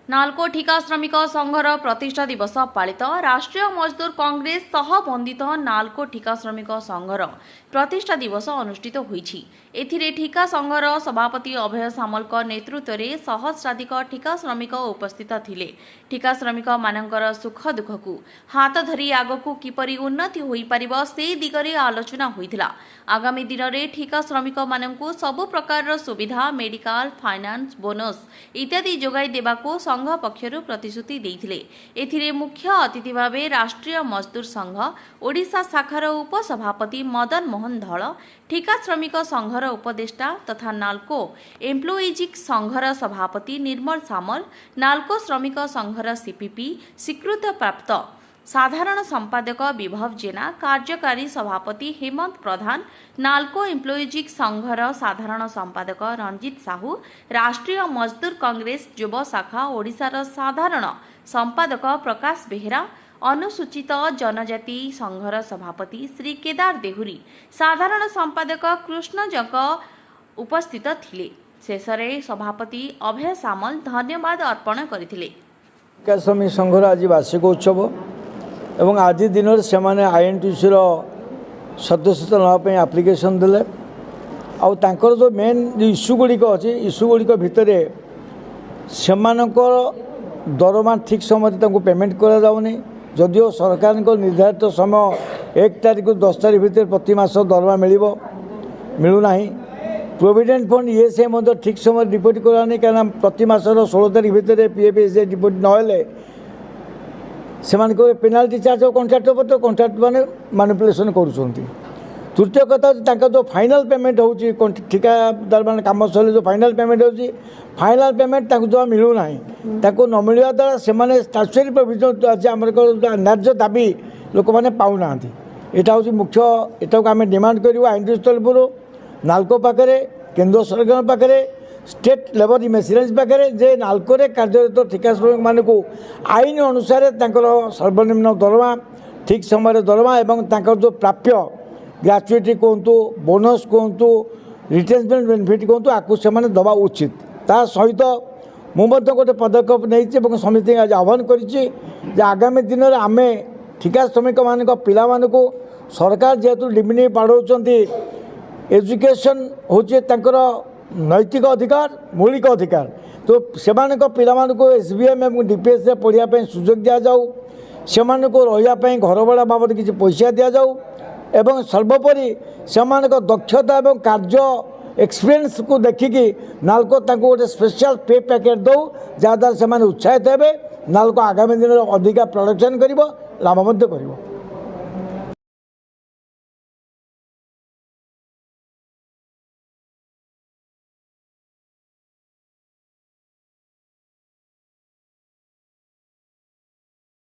ନାଲକୋ ଠିକା ଶ୍ରମିକ ସଂଘର ପ୍ରତିଷ୍ଠା ଦିବସ ପାଳିତ। ରାଷ୍ଟ୍ରୀୟ ମଜଦୁର କଂଗ୍ରେସ ସହବନ୍ଧିତ ନାଲକୋ ଠିକା ଶ୍ରମିକ ସଂଘର ପ୍ରତିଷ୍ଠା ଦିବସ ଅନୁଷ୍ଠିତ ହୋଇଛି। ଏଥିରେ ଠିକା ସଂଘର ସଭାପତି ଅଭୟ ସାମଲଙ୍କ ନେତୃତ୍ୱରେ ସହସ୍ରାଧିକ ଠିକା ଶ୍ରମିକ ଉପସ୍ଥିତ ଥିଲେ। ଠିକା ଶ୍ରମିକମାନଙ୍କର ସୁଖ ଦୁଃଖକୁ ହାତ ଧରି ଆଗକୁ କିପରି ଉନ୍ନତି ହୋଇପାରିବ, ସେ ଦିଗରେ ଆଲୋଚନା ହୋଇଥିଲା। ଆଗାମୀ ଦିନରେ ଠିକା ଶ୍ରମିକମାନଙ୍କୁ ସବୁ ପ୍ରକାରର ସୁବିଧା, ମେଡିକାଲ, ଫାଇନାନ୍ସ, ବୋନସ୍ ଇତ୍ୟାଦି ଯୋଗାଇ ଦେବାକୁ ସଂଘ ପକ୍ଷରୁ ପ୍ରତିଶ୍ରୁତି ଦେଇଥିଲେ। ଏଥିରେ ମୁଖ୍ୟ ଅତିଥି ଭାବେ ରାଷ୍ଟ୍ରୀୟ ମଜଦୁର ସଂଘ ଓଡ଼ିଶା ଶାଖାର ଉପସଭାପତି ମଦନ ମୋହନ ଧଳ, ଠିକା ଶ୍ରମିକ ସଂଘର ଉପଦେଷ୍ଟା ତଥା ନାଲକୋ ଏମ୍ପ୍ଲୋଇଜ୍ ସଂଘର ସଭାପତି ନିର୍ମଳ ସାମଲ, ନାଲକୋ ଶ୍ରମିକ ସଂଘର ସିପିପି ସ୍ୱୀକୃତିପ୍ରାପ୍ତ ସାଧାରଣ ସମ୍ପାଦକ ବିଭବ ଜେନା, କାର୍ଯ୍ୟକାରୀ ସଭାପତି ହେମନ୍ତ ପ୍ରଧାନ, ନାଲକୋ ଏମ୍ପ୍ଲୋଇଜ୍ ସଂଘର ସାଧାରଣ ସମ୍ପାଦକ ରଞ୍ଜିତ ସାହୁ, ରାଷ୍ଟ୍ରୀୟ ମଜଦୁର କଂଗ୍ରେସ ଯୁବ ଶାଖା ଓଡ଼ିଶାର ସାଧାରଣ ସମ୍ପାଦକ ପ୍ରକାଶ ବେହେରା, ଅନୁସୂଚିତ ଜନଜାତି ସଂଘର ସଭାପତି ଶ୍ରୀ କେଦାର ଦେହୁରୀ, ସାଧାରଣ ସମ୍ପାଦକ କୃଷ୍ଣ ଜଙ୍କ ଉପସ୍ଥିତ ଥିଲେ। ଶେଷରେ ସଭାପତି ଅଭୟ ସାମଲ ଧନ୍ୟବାଦ ଅର୍ପଣ କରିଥିଲେ। ଠିକା ଶ୍ରମିକ ସଂଘର ଆଜି ବାର୍ଷିକ ଉତ୍ସବ ଏବଂ ଆଜି ଦିନରେ ସେମାନେ ଆଇଏନ୍ଟିୟୁସିର ସଦସ୍ୟତା ନେବା ପାଇଁ ଆପ୍ଲିକେସନ୍ ଦେଲେ। ଆଉ ତାଙ୍କର ଯେଉଁ ମେନ୍ ଇସ୍ୟୁ ଗୁଡ଼ିକ ଅଛି, ଇସ୍ୟୁ ଗୁଡ଼ିକ ଭିତରେ ସେମାନଙ୍କର ଦରମା ଠିକ୍ ସମୟରେ ତାଙ୍କୁ ପେମେଣ୍ଟ କରାଯାଉନି। ଯଦିଓ ସରକାରଙ୍କ ନିର୍ଦ୍ଧାରିତ ସମୟ 1 ତାରିଖରୁ 10 ତାରିଖ ଭିତରେ ପ୍ରତି ମାସ ଦରମା ମିଳିବ, ମିଳୁନାହିଁ। ପ୍ରୋଭିଡେଣ୍ଟ ଫଣ୍ଡ, ଇଏସ୍ଆଇ ମଧ୍ୟ ଠିକ୍ ସମୟରେ ଡିପୋଜିଟ୍ କରାଯାଉନି, କାରଣ ପ୍ରତି ମାସର 16 ତାରିଖ ଭିତରେ ପିଏଫ୍, ଇଏସ୍ଆଇ ଡିପୋଜିଟ୍ ନହେଲେ ସେମାନଙ୍କର ପେନାଲ୍ଟି ଚାର୍ଜ ହେବ କଣ୍ଟ୍ରାକ୍ଟ ଉପରେ। ତ କଣ୍ଟ୍ରାକ୍ଟ ମାନେ ମାନିପୁଲେସନ୍ କରୁଛନ୍ତି। ତୃତୀୟ କଥା ହେଉଛି, ତାଙ୍କର ଯେଉଁ ଫାଇନାଲ୍ ପେମେଣ୍ଟ ହେଉଛି, ଠିକାଦାର ମାନେ କାମ ସରିଲେ ଯେଉଁ ଫାଇନାଲ୍ ପେମେଣ୍ଟ ହେଉଛି, ଫାଇନାଲ୍ ପେମେଣ୍ଟ ତାଙ୍କୁ ଜମା ମିଳୁନାହିଁ। ତାକୁ ନ ମିଳିବା ଦ୍ୱାରା ସେମାନେ ଷ୍ଟାଚୁରୀ ପ୍ରୋଭିଜନ୍ ଅଛି, ଆମର ନ୍ୟାଯ୍ୟ ଦାବି ଲୋକମାନେ ପାଉନାହାନ୍ତି। ଏଇଟା ହେଉଛି ମୁଖ୍ୟ। ଏଟାକୁ ଆମେ ଡିମାଣ୍ଡ କରିବୁ ଆଇଏନ୍ଟିୟୁସି ତରଫରୁ ନାଲକୋ ପାଖରେ, କେନ୍ଦ୍ର ସରକାରଙ୍କ ପାଖରେ, ଷ୍ଟେଟ୍ ଲେବର ଇନ୍ସୁରାନ୍ସ ପାଖରେ ଯେ ନାଲକୋରେ କାର୍ଯ୍ୟରତ ଠିକା ଶ୍ରମିକମାନଙ୍କୁ ଆଇନ ଅନୁସାରେ ତାଙ୍କର ସର୍ବନିମ୍ନ ଦରମା, ଠିକ୍ ସମୟରେ ଦରମା ଏବଂ ତାଙ୍କର ଯେଉଁ ପ୍ରାପ୍ୟ ଗ୍ରାଚୁଇଟି କୁହନ୍ତୁ, ବୋନସ୍ କୁହନ୍ତୁ, ରିଟ୍ରେଞ୍ଚମେଣ୍ଟ ବେନିଫିଟ୍ କୁହନ୍ତୁ, ଆକୁ ସେମାନେ ଦେବା ଉଚିତ। ତା ସହିତ ମୁଁ ମଧ୍ୟ ଗୋଟେ ପଦକ୍ଷେପ ନେଇଛି ଏବଂ ସମିତିଙ୍କୁ ଆଜି ଆହ୍ୱାନ କରିଛି ଯେ ଆଗାମୀ ଦିନରେ ଆମେ ଠିକା ଶ୍ରମିକମାନଙ୍କ ପିଲାମାନଙ୍କୁ ସରକାର ଯେହେତୁ ଡିବିଟି ବାଡ଼ଉଛନ୍ତି, ଏଜୁକେସନ୍ ହେଉଛି ତାଙ୍କର ନୈତିକ ଅଧିକାର, ମୌଳିକ ଅଧିକାର। ତ ସେମାନଙ୍କ ପିଲାମାନଙ୍କୁ ଏସ୍ ବି ଏମ୍ ଏବଂ ଡିପିଏସ୍ରେ ପଢ଼ିବା ପାଇଁ ସୁଯୋଗ ଦିଆଯାଉ, ସେମାନଙ୍କୁ ରହିବା ପାଇଁ ଘର ଭଡ଼ା ବାବଦ କିଛି ପଇସା ଦିଆଯାଉ ଏବଂ ସର୍ବୋପରି ସେମାନଙ୍କ ଦକ୍ଷତା ଏବଂ କାର୍ଯ୍ୟ ଏକ୍ସପିରିଏନ୍ସକୁ ଦେଖିକି ନାଲକୋ ତାଙ୍କୁ ଗୋଟେ ସ୍ପେଶିଆଲ ପେ ପ୍ୟାକେଟ୍ ଦେଉ, ଯାହାଦ୍ୱାରା ସେମାନେ ଉତ୍ସାହିତ ହେବେ, ନାଲକୋ ଆଗାମୀ ଦିନରେ ଅଧିକା ପ୍ରଡକ୍ସନ୍ କରିବ, ଲାଭ ମଧ୍ୟ କରିବ।